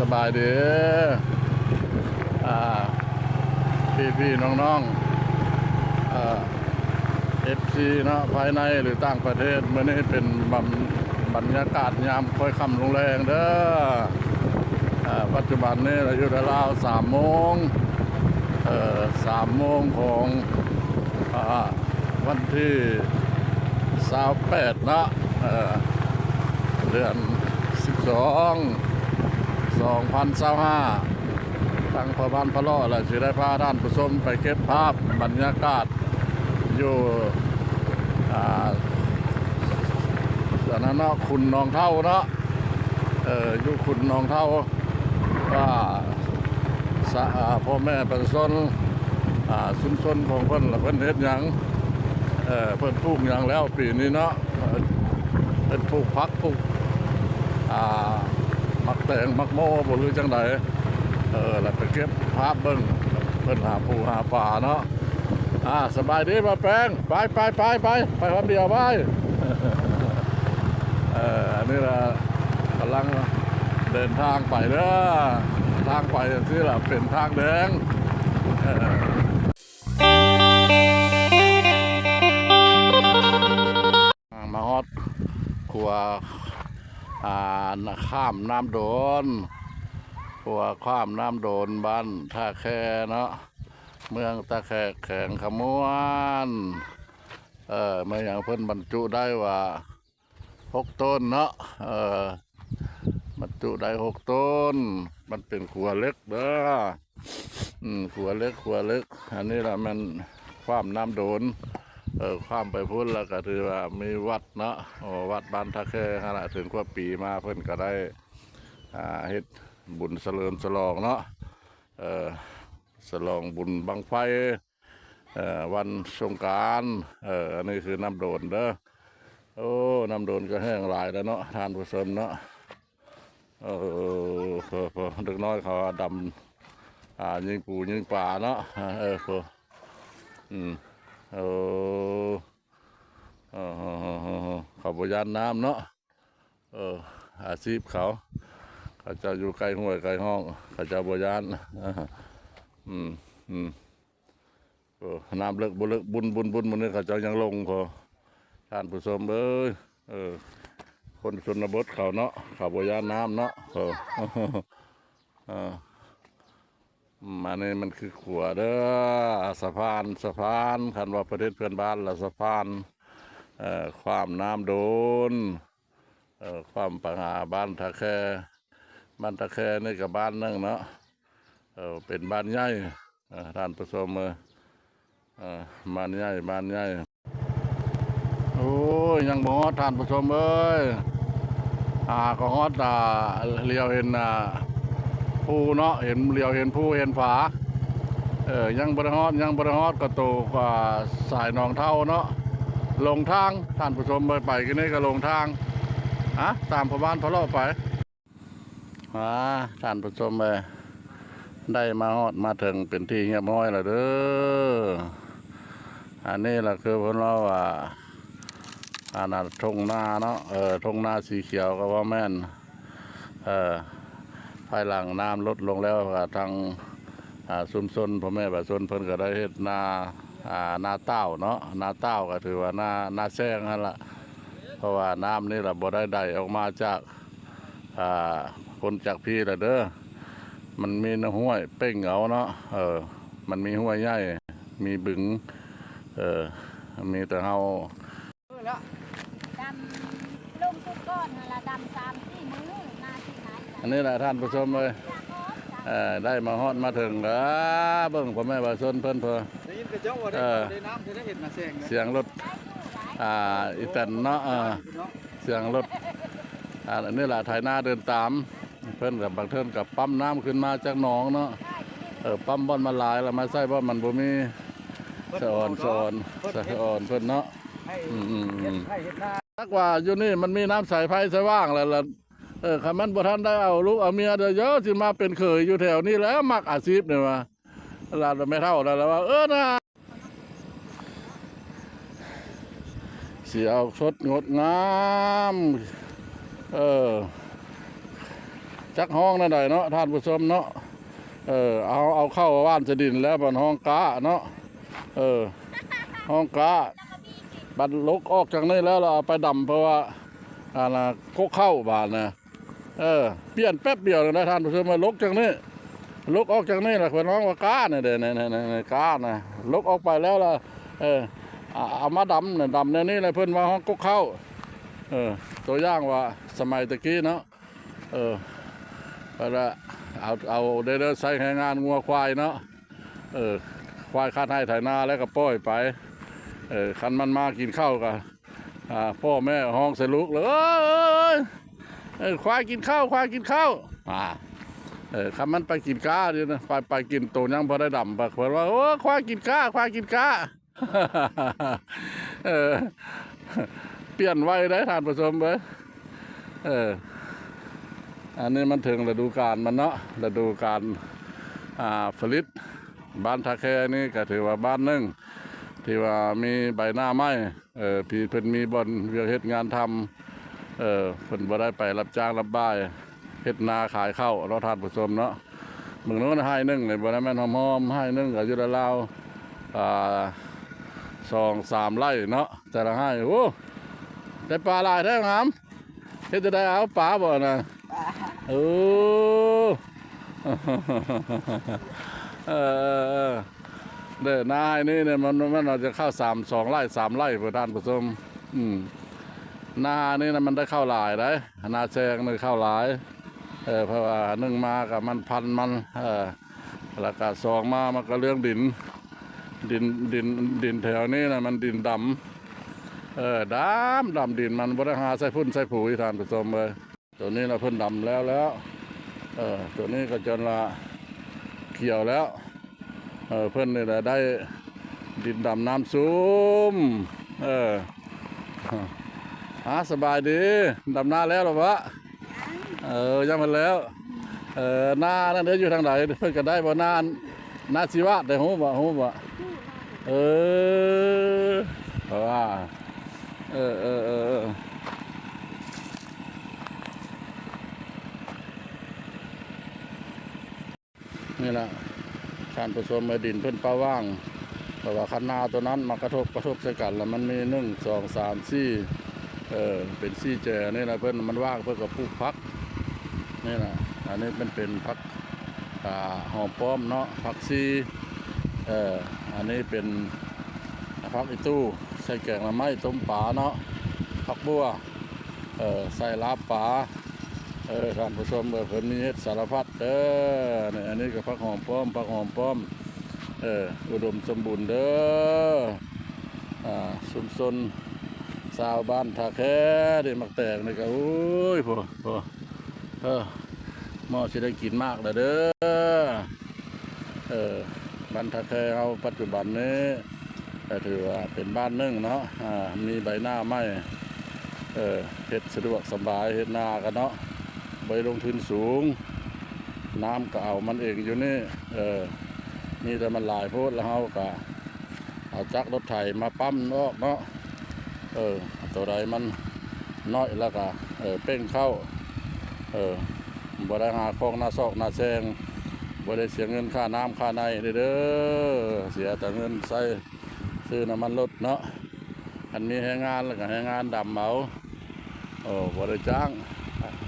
ສະບາຍດີ ອ່າ ພີ່ໆ ນ້ອງໆ ເອີ ເອັຟຊີ ເນາະ ພາຍໃນ ຫຼື ຕ່າງປະເທດ. ມື້ນີ້ເປັນບັນ ບັນຍາກາດຍາມຄ່ອຍຄ່ຳລົງແລງເດີ. ເອີ ປັດຈຸບັນນີ້ລະຢູ່ລາວສາມໂມງ ເອີ ສາມໂມງຂອງ ອ່າ ວັນທີຊາວແປດເນາະ ເອີ ເດືອນສິບສອງ ສອງພັນຊາວຫ້າ. ທາງພໍ່ບ້ານພະເລາະລະຊິໄດ້ພາທ່ານຜູ້ຊົມໄປເກັບພາບບັນຍາກາດຢູ່ ອ່າ ອັນນັ້ນເນາະ ຂຸນໜອງເທົາເນາະ ເອີ ຢູ່ຂຸນໜອງເທົາ ວ່າ ສະ ອ່າ ພໍ່ແມ່ປະຊາຊົນ ອ່າ ຊຸມຊົນຂອງເພິ່ນລະເພິ່ນເຮັດຫຍັງ ເອີ ເພິ່ນປູກຫຍັງແລ້ວປີນີ້ເນາະ. ເອີ ເພິ່ນປູກຜັກ ປູກ ອ່າ ໝາກແຕງ ໝາກໂມບໍ່ ຫຼື ຈັ່ງໃດ ເອີ ລະໄປເກັບພາບເບິ່ງເພິ່ນຫາປູຫາປາເນາະ. ອ່າ ສະບາຍດີ ບ່າວແປງ ໄປ ໄປ ໄປ ໄປ ໄປຄົນດຽວ ໄປ. ເອີ ອັນນີ້ລະກຳລັງເດີນທາງໄປເດີ ທາງໄປຈັ່ງຊີ້ລະເປັນທາງແດງ ເອີ. ມາຮອດຂົວ ອ່າ ຂ້າມນ້ຳໂດນ ຂົວຂ້າມນ້ຳໂດນ ບ້ານທ່າແຄເນາະ ເມືອງທ່າແຄ ແຂວງຄຳມ່ວນ. ເອີ ແມ່ນຫຍັງ ເພິ່ນບັນຈຸໄດ້ວ່າ ຫົກໂຕນເນາະ ເອີ ບັນຈຸໄດ້ຫົກໂຕນ. ມັນເປັນຂົວເຫຼັກເດີ ອືມ ຂົວເຫຼັກ ຂົວເຫຼັກ. ອັນນີ້ລະແມ່ນຂ້າມນ້ຳໂດນ ເອີ ຂ້າມໄປພຸ້ນລະກະຖືວ່າມີວັດເນາະ ເອີ ວັດບ້ານທ່າແຄຫັ້ນລະ ເຖິງຄວບປີມາເພິ່ນກະໄດ້ ອ່າ ເຮັດບຸນສະເຫຼີມສະຫຼອງເນາະ ເອີ ສະຫຼອງບຸນບັ້ງໄຟ ເອີ ວັນສົງການ. ເອີ ອັນນີ້ຄືນ້ຳໂດນເດີ. ໂອ້ ນ້ຳໂດນກະແຫ້ງຫຼາຍແລ້ວເນາະ ທ່ານຜູ້ຊົມເນາະ. ເອີ ເອີ ເອີ ເດັກນ້ອຍເຂົາດຳ ອ່າ ຍິງປູຍິງປາເນາະ. ເອີ ເອີ ອືມ ເອີ ເອີ ເຂົາບໍ່ຢ້ານນ້ຳເນາະ. ເອີ ອາຊີບເຂົາ ເຂົາເຈົ້າຢູ່ໃກ້ຫ້ວຍໃກ້ຮ່ອງ ເຂົາເຈົ້າບໍ່ຢ້ານ. ອືມ ອືມ ເອີ ນ້ຳເລິກບໍ່ເລິກ ບຸນ ບຸນ ບຸນ ມື້ນີ້ເຂົາເຈົ້າຍັງລົງພໍ ທ່ານຜູ້ຊົມເອີຍ. ເອີ ຄົນຊົນນະບົດເຂົາເນາະ ເຂົາບໍ່ຢ້ານນ້ຳເນາະ. ເອີ ເອີ ອືມ ອັນນີ້ມັນຄືຂົວເດີ ສະພານ ສະພານ ຄັນວ່າປະເທດເພື່ອນບ້ານລະສະພານ ເອີ ຂ້າມນ້ຳໂດນ ເອີ ຂ້າມໄປຫາບ້ານທ່າແຄ. ບ້ານທ່າແຄນີ້ກະບ້ານໜຶ່ງເນາະ ເອີ ເປັນບ້ານໃຫຍ່ ເອີ ທ່ານຜູ້ຊົມເອີຍ ເອີ ບ້ານໃຫຍ່ ບ້ານໃຫຍ່. ໂອ້ຍ ຍັງບໍ່ຮອດທ່ານຜູ້ຊົມເອີຍ ອ່າ ກະຮອດ ອ່າ ຫຼຽວເຫັນ ອ່າ ພູເນາະ ເຫັນ ຫຼຽວເຫັນພູເຫັນຜາ ເອີ ຍັງບໍ່ໄດ້ຮອດ ຍັງບໍ່ໄດ້ຮອດກະໂຕ ອ່າ ສາຍໜອງເທົາເນາະ. ຫຼົງທາງທ່ານຜູ້ຊົມເອີຍ ໄປກີ້ນີ້ກະຫຼົງທາງ ອາ ຕາມພໍ່ບ້ານພະເລາະໄປ. ອ່າ ທ່ານຜູ້ຊົມເອີຍ ໄດ້ມາຮອດມາເຖິງເປັນທີ່ຮຽບຮ້ອຍແລ້ວເດີ. ອັນນີ້ລະຄືເພິ່ນເວົ້າວ່າ ອັນນັ້ນ ທົ່ງນາເນາະ ເອີ ທົ່ງນາສີຂຽວກະວ່າແມ່ນ. ເອີ ພາຍຫຼັງນ້ຳລົດລົງແລ້ວ ກະທາງ ອ່າ ຊຸມຊົນ ພໍ່ແມ່ປະຊາຊົນເພິ່ນກະໄດ້ເຮັດນາ ອ່າ ນາຕ່າວເນາະ ນາຕ່າວກະຖືວ່ານາ ນາແຊງຫັ້ນລະ ເພາະວ່ານ້ຳນີ້ລະບໍ່ໄດ້ໄດອອກມາຈາກ ອ່າ ພົ້ນຈາກພີ້ລະເດີ ມັນມີນ້ຳຫ້ວຍເປັ່ງເອົາເນາະ. ເອີ ມັນມີຫ້ວຍໃຫຍ່ ມີບຶງ ເອີ ມີແຕ່ເຮົາ ດຳ ລົງສຸດກ່ອນຫັ້ນລະ ດຳສາມສີ່ມື້ ມາທີ່ໄຫນ ອັນນີ້ລະທ່ານຜູ້ຊົມເອີຍ ເອີ ໄດ້ມາຮອດມາເຖິງ ເອີ ເບິ່ງພໍ່ແມ່ປະຊາຊົນເພິ່ນ ເພິ່ນ ໄດ້ຍິນເຂົາເຈົ້າວ່າໄດ້ ເອີ ເຂົ້າໄດ້ນ້ຳ ເຮັດນາແຊງເດີ ສຽງລົດ ອ່າ ອີແຕນເນາະ ເອີ ເນາະ ສຽງລົດ ອ່າ ອັນນີ້ລະໄຖນາເດີນຕາມ ເພິ່ນກະບາງເທື່ອກະປ້ຳນ້ຳຂຶ້ນມາຈາກໜອງເນາະ ເອີ ປ້ຳບ່ອນມັນຫຼາຍລະມາໃສ່ບ່ອນມັນບໍ່ມີ ສະອອນ ສະອອນ ສະອອນເພິ່ນເນາະ ອືມ ອືມ ອືມ ຈັກວ່າຢູ່ນີ້ມັນມີນ້ຳໃສໄຟສະຫວ່າງແລ້ວລະ ເອີ ຄັນມັນບໍ່ທັນໄດ້ເອົາລູກເອົາເມຍເດີ ເຢີ ຊິມາເປັນເຂີຍຢູ່ແຖວນີ້ແຫຼະ ມັກອາຊີບນີ້ວ່າ ລະແມ່ເຖົ້າລະວ່າ ເອີ ນາ ສຽວສົດງົດງາມ ເອີ ຈັກຮ້ອງແນວໃດເນາະທ່ານຜູ້ຊົມເນາະ. ເອີ ເອົາ ເອົາເຂົ້າຫວ່ານໃສ່ດິນແລ້ວບັດຮ້ອງກ້າເນາະ. ເອີ ຮ້ອງກ້າ ບັດຫຼົກອອກຈາກນີ້ແລ້ວ ແລ້ວເອົາໄປດຳ ເພາະວ່າ ອັນນ່າ ກົກເຂົ້າບາດນະ. ເອີ ປ່ຽນແປັບດຽວນະທ່ານຜູ້ຊົມ ຫຼົກຈາກນີ້ ຫຼົກອອກຈາກນີ້ລະເພິ່ນຮ້ອງວ່າກ້ານີ້ເດ້ ນີ້ ນີ້ ນີ້ ນີ້ ກ້ານະ ຫຼົກອອກໄປແລ້ວລະ. ເອີ ເອົາມາດຳນະ ດຳແນວນີ້ລະເພິ່ນວ່າຮ້ອງກົກເຂົ້າ. ເອີ ຕົວຢ່າງວ່າສະໄໝແຕ່ກີ້ເນາະ ເອີ ເພິ່ນລະເອົາ ເອົາໄດ້ ໄດ້ໃຊ້ແຮງງານງົວຄວາຍເນາະ. ເອີ ຄວາຍຄາດໄຮ່ໄຖນາແລ້ວກໍປ່ອຍໄປ. ເອີ ຄັນມັນມາກິນເຂົ້າກໍ ອ່າ ພໍ່ແມ່ຮ້ອງໃສ່ລູກເລີຍ ເອີ ຄວາຍກິນເຂົ້າ ຄວາຍກິນເຂົ້າ. ອ່າ ເອີ ຄັນມັນໄປກິນກ້ານີ້ນະ ໄປ ໄປກິນໂຕຍັງບໍ່ໄດ້ດຳ ເພິ່ນວ່າ ໂອ້ ຄວາຍກິນກ້າ ຄວາຍກິນກ້າ. ເອີ ປ່ຽນໄວເດ້ທ່ານຜູ້ຊົມເອີຍ. ເອີ ອັນນີ້ມັນເຖິງລະດູການມັນເນາະ ລະດູການ ອ່າ ຜະລິດ. ບ້ານທ່າແຄນີ້ກໍຖືວ່າບ້ານໜຶ່ງທີ່ວ່າມີໃບໜ້າໃໝ່ ເອີ ທີ່ເພິ່ນມີບ່ອນວຽກເຮັດງານທຳ ເອີ ເພິ່ນບໍ່ໄດ້ໄປຮັບຈ້າງຮັບບາຍ ເຮັດນາຂາຍເຂົ້າເນາະທ່ານຜູ້ຊົມເນາະ. ເບິ່ງໂນ້ນໄຮ່ໜຶ່ງນີ້ບໍ່ໄດ້ແມ່ນຫອມໆ ໄຮ່ໜຶ່ງກໍຢູ່ລາວໆ ອ່າ ສອງສາມໄຮ່ເນາະ ແຕ່ລະໄຮ່. ໂອ້ ໄດ້ປາຫຼາຍແທ້ງາມ. ເຮັດຈັ່ງໃດເອົາປາບໍ່ນະ? ປາ ໂອ້ ເອີ ເອີ ເອີ ເດ້ ນາໄຮ່ນີ້ນະ ມັນ ມັນອາດຈະເຂົ້າສາມ ສອງໄຮ່ ສາມໄຮ່ພຸ້ນທ່ານຜູ້ຊົມ. ອືມ ນານີ້ນະມັນໄດ້ເຂົ້າຫຼາຍໃດ໋ ນາແຊງນີ້ເຂົ້າຫຼາຍ. ເອີ ເພາະວ່າໜຶ່ງມາກໍມັນພັນມັນ ເອີ ແລ້ວກໍສອງມາມັນກໍເລື່ອງດິນ ດິນ ດິນ ດິນແຖວນີ້ນະມັນດິນດຳ ເອີ ດຳ ດຳ ດິນມັນບໍ່ໄດ້ຫາໃສ່ຝຸ່ນໃສ່ຜຸຍທ່ານຜູ້ຊົມເອີຍ. ໂຕນີ້ລະເພິ່ນດຳແລ້ວແລ້ວ ເອີ ໂຕນີ້ກໍຈົນລະຂຽວແລ້ວ. ເອີ ເພິ່ນນີ້ລະໄດ້ດິນດຳນ້ຳຊຸ່ມ ເອີ ອາ ສະບາຍດີ ດຳນາແລ້ວລະວະ? ເອີ ຍັງບໍ່ແລ້ວ. ເອີ ນານັ້ນເດ້ຢູ່ທາງໃດ? ເພິ່ນກໍໄດ້ບໍ່? ນາ ນາຊີວະໄດ້ຮູ້ບໍ່? ຮູ້ບໍ່? ເອີ ເພາະວ່າ ເອີ ເອີ ເອີ ເອີ. ນີ້ລະທ່ານຜູ້ຊົມເອີຍ ດິນເພິ່ນປະຫວ່າງ ເພາະວ່າຄັນນາໂຕນັ້ນມາກະທົບ ກະທົບໃສ່ກັນລະມັນມີໜຶ່ງ ສອງ ສາມ ສີ່ ເອີ ເປັນສີ່ແຈ. ນີ້ລະເພິ່ນມັນຫວ່າງ ເພິ່ນກໍປູກຜັກ. ນີ້ລະ ອັນນີ້ມັນເປັນຜັກ ອ່າ ຫອມປ້ອມເນາະ ຜັກຊີ ເອີ ອັນນີ້ເປັນຜັກອີຕູ່ ໃສ່ແກງໜໍ່ໄມ້ ຕົ້ມປາເນາະ ຜັກບົ່ວ ເອີ ໃສ່ລາບປາ. ເອີ ທ່ານຜູ້ຊົມເອີຍ ເພິ່ນມີເຮັດສາລະພັດເດີ. ນີ້ ອັນນີ້ກໍຜັກຫອມປ້ອມ ຜັກຫອມປ້ອມ ເອີ ອຸດົມສົມບູນເດີ. ອ່າ ຊຸມຊົນຊາວບ້ານທ່າແຄ ນີ້ໝາກແຕງນີ້ກໍ ໂອ້ຍ ໂພ ໂພ ເອີ ໝໍ້ຊິໄດ້ກິນໝາກແລ້ວເດີ. ເອີ ບ້ານທ່າແຄເຮົາປັດຈຸບັນນີ້ ກໍຖືວ່າເປັນບ້ານໜຶ່ງເນາະ ອ່າ ມີໃບໜ້າໃໝ່ ເອີ ເຮັດສະດວກສະບາຍ ເຮັດນາກັນເນາະ ບໍ່ໄດ້ລົງທຶນສູງ ນ້ຳກໍເອົາມັນເອງຢູ່ນີ້. ເອີ ມີແຕ່ມັນຫຼາຍໂພດ ແລ້ວເຮົາກໍເອົາຈັກລົດໄຖມາປ້ຳອອກເນາະ. ເອີ ໂຕໃດມັນນ້ອຍແລ້ວກໍ ເອີ ເປັ່ງເຂົ້າ ເອີ ບໍ່ໄດ້ຫາຂອງໜ້າຊອກໜ້າແຊງ ບໍ່ໄດ້ເສຍເງິນຄ່ານ້ຳຄ່າໃນເດີ ເສຍແຕ່ເງິນໃຊ້ຊື້ນ້ຳມັນລົດເນາະ. ຄັນມີແຮງງານແລ້ວກໍແຮງງານດຳເອົາ ເອີ ບໍ່ໄດ້ຈ້າງ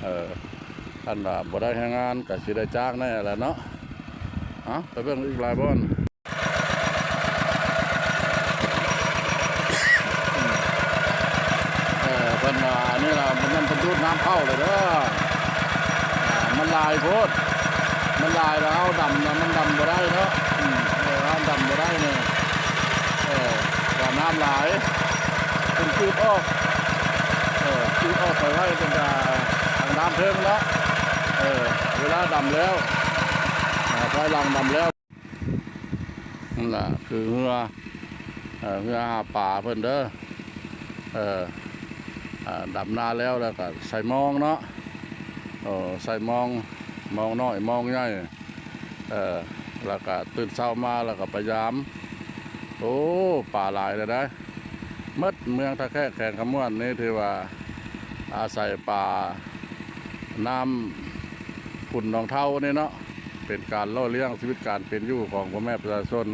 ເອີ ຄັນວ່າບໍ່ໄດ້ແຮງງານກໍຊິໄດ້ຈ້າງແດ່ແຫຼະເນາະ. ເອົາ ໄປເບິ່ງອີກຫຼາຍບ່ອນ. ເອີ ເພິ່ນວ່າອັນນີ້ລະ ມັນ ມັນດູດນ້ຳເຂົ້າເລີຍເດີ ອ່າ ມັນຫຼາຍໂພດ ມັນຫຼາຍແລ້ວເຮົາດຳນະ ມັນດຳບໍ່ໄດ້ເນາະ. ເອີ ເຮົາດຳບໍ່ໄດ້ນີ້ ເອີ ວ່ານ້ຳຫຼາຍ ເພິ່ນຈູດອອກ ເອີ ຈູດອອກໄປໄວ້ເປັນ ອ່າ ທາງດ້ານເທິງເນາະ. ເອີ ເວລາດຳແລ້ວ ອ່າ ພາຍຫຼັງດຳແລ້ວ ນັ້ນລະຄືເຮືອ ເອີ ເຮືອຫາປາເພິ່ນເດີ ເອີ ອ່າ ດຳນາແລ້ວ ແລ້ວກໍໃສ່ມອງເນາະ ເອີ ໃສ່ມອງ ມອງນ້ອຍ ມອງໃຫຍ່ ເອີ ແລ້ວກໍຕື່ນເຊົ້າມາ ແລ້ວກໍໄປຢາມ. ໂອ້ ປາຫຼາຍເລີຍນະ ໝົດເມືອງທ່າແຂກ ແຂວງຄຳມ່ວນນີ້ ຖືວ່າອາໄສປາ ນ້ຳ ຂຸ້ນໜອງເທົານີ້ເນາະ ເປັນການຫຼໍ່ລ້ຽງຊີວິດການເປັນຢູ່ຂອງພໍ່ແມ່ປະຊາຊົນ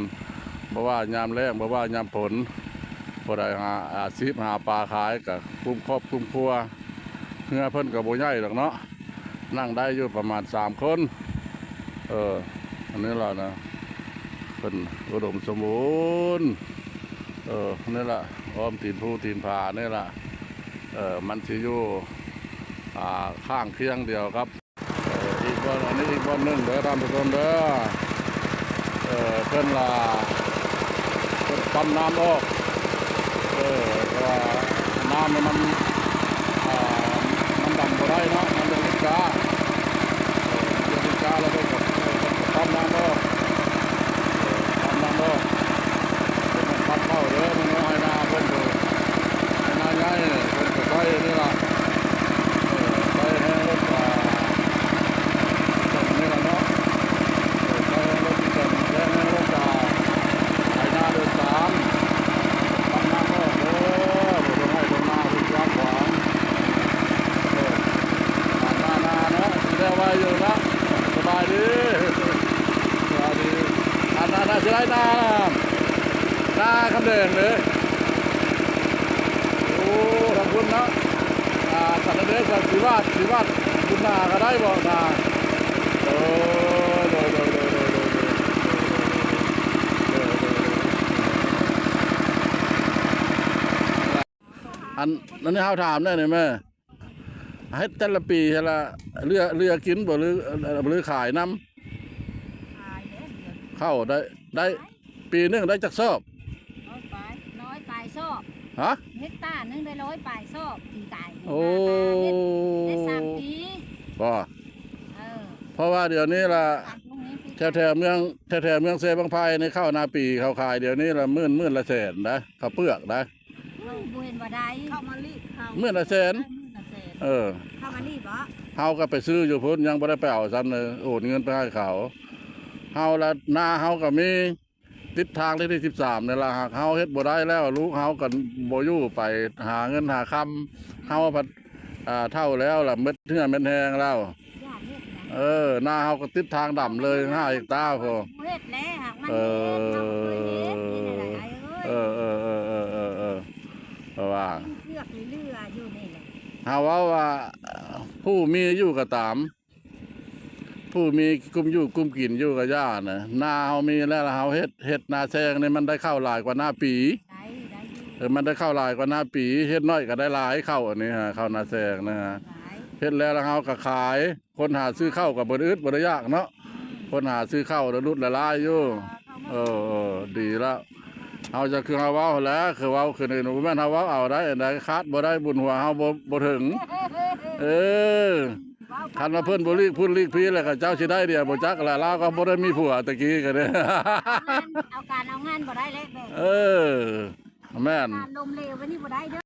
ບໍ່ວ່າຍາມແລ້ງ ບໍ່ວ່າຍາມຝົນ ຜູ້ໃດຫາອາຊີບຫາປາຂາຍກໍກຸ້ມຄອບກຸ້ມຄົວ. ເຮືອເພິ່ນກໍບໍ່ໃຫຍ່ດອກເນາະ ນັ່ງໄດ້ຢູ່ປະມານສາມຄົນ. ເອີ ອັນນີ້ລະນະ ເພິ່ນອຸດົມສົມບູນ. ເອີ ນີ້ລະ ອ້ອມຕີນພູຕີນຜານີ້ລະ ເອີ ມັນຊິຢູ່ ອ່າ ຂ້າງຄຽງດຽວກັບ ເອີ ອີກບ່ອນ ອັນນີ້ອີກບ່ອນໜຶ່ງເດີທ່ານຜູ້ຊົມເດີ. ເອີ ເພິ່ນລະ ເພິ່ນປ້ຳນ້ຳອອກ ເອີ ເພາະວ່ານ້ຳນີ້ມັນ ອ່າ ມັນດຳບໍ່ໄດ້ເນາະ ມັນເປັນລິດກາ ເອີ ເປັນລິດກາ ແລ້ວເພິ່ນກໍ ເອີ ເພິ່ນກໍປ້ຳນ້ຳອອກ ປ້ຳນ້ຳອອກ ເພິ່ນຕ້ອງປັກເຂົ້າເດີ ມັນເອົາໄຮ່ນາເພິ່ນຢູ່ ໄຮ່ນາໃຫຍ່ເພິ່ນກໍໃຊ້ນີ້ລະ ເອີ ໃຊ້ແຮງລົດ ອ່າ ນີ້ລະເນາະ ເອີ ໃຊ້ແຮງລົດ ແຮງລົດ ອ່າ ໄຖນາໂດຍສານ ປັກນ້ຳອອກເດີ ບໍ່ຕ້ອງໄຮ່ຕ້ອງນາເພິ່ນກວ້າງຂວາງ ເອີ ນາ ນາ ນາເນາະ ຊິໄດ້ໄວຢູ່ລະ ສະບາຍດີ ສະບາຍດີ ອັນນັ້ນນະ ຊິໄດ້ນາ ນາຄຳແດງເດ້. ໂອ້ ທາງພຸ້ນເນາະ ອ່າ ສັນນະເດດ ສັນຕິວາດ ຕິວາດ ບຸນນາກໍໄດ້ບໍ່ນາ? ເອີ ໂດຍ ໂດຍ ໂດຍ ໂດຍ ໂດຍ ອັນ ອັນນີ້ເຮົາຖາມແດ່ນີ້ແມ່ ເຮັດແຕ່ລະປີຫັ້ນລະ ເຫຼືອ ເຫຼືອກິນບໍ່ ຫຼື ຫຼືຂາຍນຳ? ຂາຍແລ້ວ ເຂົ້າໄດ້ ໄດ້ ປີໜຶ່ງໄດ້ຈັກຊອບ? ຮ້ອຍປາຍ ຮ້ອຍປາຍຊອບ. ຮະ? ເຮັກຕາໜຶ່ງໄດ້ຮ້ອຍປາຍຊອບ ປີກາຍ ໂອ້ ເຮັດໄດ້ສາມປີ ບໍ່? ເອີ ເພາະວ່າດຽວນີ້ລະ ແຖວໆເມືອງ ແຖວໆເມືອງເຊບັ້ງໄຟນີ້ ເຂົ້ານາປີເຂົາຂາຍດຽວນີ້ລະ ໝື່ນ ໝື່ນລະແສນນະ ເຂົ້າເປືອກນະ. ເຮົາບໍ່ເຫັນວ່າໄດ້ ເຂົ້າມາລີ້ເຂົາ ໝື່ນລະແສນ ໝື່ນລະແສນ ເອີ ເຂົ້າມາລີ້ບໍ? ເຮົາກໍໄປຊື້ຢູ່ພຸ້ນ ຍັງບໍ່ໄດ້ໄປເອົາຊ້ຳເລີຍ ໂອນເງິນໄປໃຫ້ເຂົາ. ເຮົາລະ ນາເຮົາກໍມີ ຕິດທາງເລກທີສິບສາມນີ້ລະ ຫາກເຮົາເຮັດບໍ່ໄດ້ແລ້ວ ລູກເຮົາກໍບໍ່ຢູ່ ໄປຫາເງິນຫາຄຳ ເຮົາພັດ ອ່າ ເຖົ້າແລ້ວລະ ໝົດເຫື່ອໝົດແຮງແລ້ວ. ເອີ ນາເຮົາກໍຕິດທາງດຳເລີຍ ຫ້າເຮັກຕາພຸ້ນ ບໍ່ເຮັດແລ້ວ ຫາກມັນ ເອີ ເຮັດ ເຮົາບໍ່ເຄີຍເຮັດ ເຮັດແນວໃດອ້າຍເອີຍ? ເອີ ເອີ ເອີ ເອີ ເອີ ເພາະວ່າ ເພາະວ່າມັນເກືອກເຫຼືອຢູ່ນີ້ແຫຼະ ເຮົາເວົ້າວ່າ ຜູ້ມີຢູ່ກໍຕາມ ຜູ້ມີກຸ້ມຢູ່ກຸ້ມກິນຢູ່ກໍຢ່ານະ ນາເຮົາມີແລ້ວ ເຮົາເຮັດ ເຮັດນາແຊງນີ້ ມັນໄດ້ເຂົ້າຫຼາຍກວ່ານາປີ ໄດ້ ໄດ້ຢູ່ ເອີ ມັນໄດ້ເຂົ້າຫຼາຍກວ່ານາປີ ເຮັດໜ້ອຍກໍໄດ້ຫຼາຍ ເຂົ້າອັນນີ້ຫາ ເຂົ້ານາແຊງນະຫາ ຫຼາຍ ເຮັດແລ້ວ ແລ້ວເຮົາກໍຂາຍ ຄົນຫາຊື້ເຂົ້າກໍບໍ່ໄດ້ອຶດບໍ່ໄດ້ຢາກເນາະ ອືມ ຄົນຫາຊື້ເຂົ້າລະຫຼຸດລະຫຼາຍຢູ່ ເອີ ເອີ ເອີ ດີລະ ເຮົາຈະຄືເຮົາເວົ້າຫັ້ນແຫຼະ ຄືເວົ້າຄືນີ້ ບໍ່ແມ່ນເຮົາເວົ້າເອົາໄດ້ ອັນໃດຂາດບໍ່ໄດ້ ບຸນຫົວເຮົາບໍ່ ບໍ່ເຖິງ ເອີ ຄັນວ່າເພິ່ນບໍ່ຫຼີກພຸ້ນຫຼີກພີ້ແລ້ວ ເຂົາເຈົ້າຊິໄດ້ດຽວບໍ່ຈັກລະ ລາວກໍບໍ່ໄດ້ມີຜົວແຕ່ກີ້ກໍເດ້ ເອົາການເອົາງານບໍ່ໄດ້ແລ້ວແບບ ເອີ ແມ່ນ ການລົ້ມເຫຼວໄວ້ນີ້ບໍ່ໄດ້ເດີ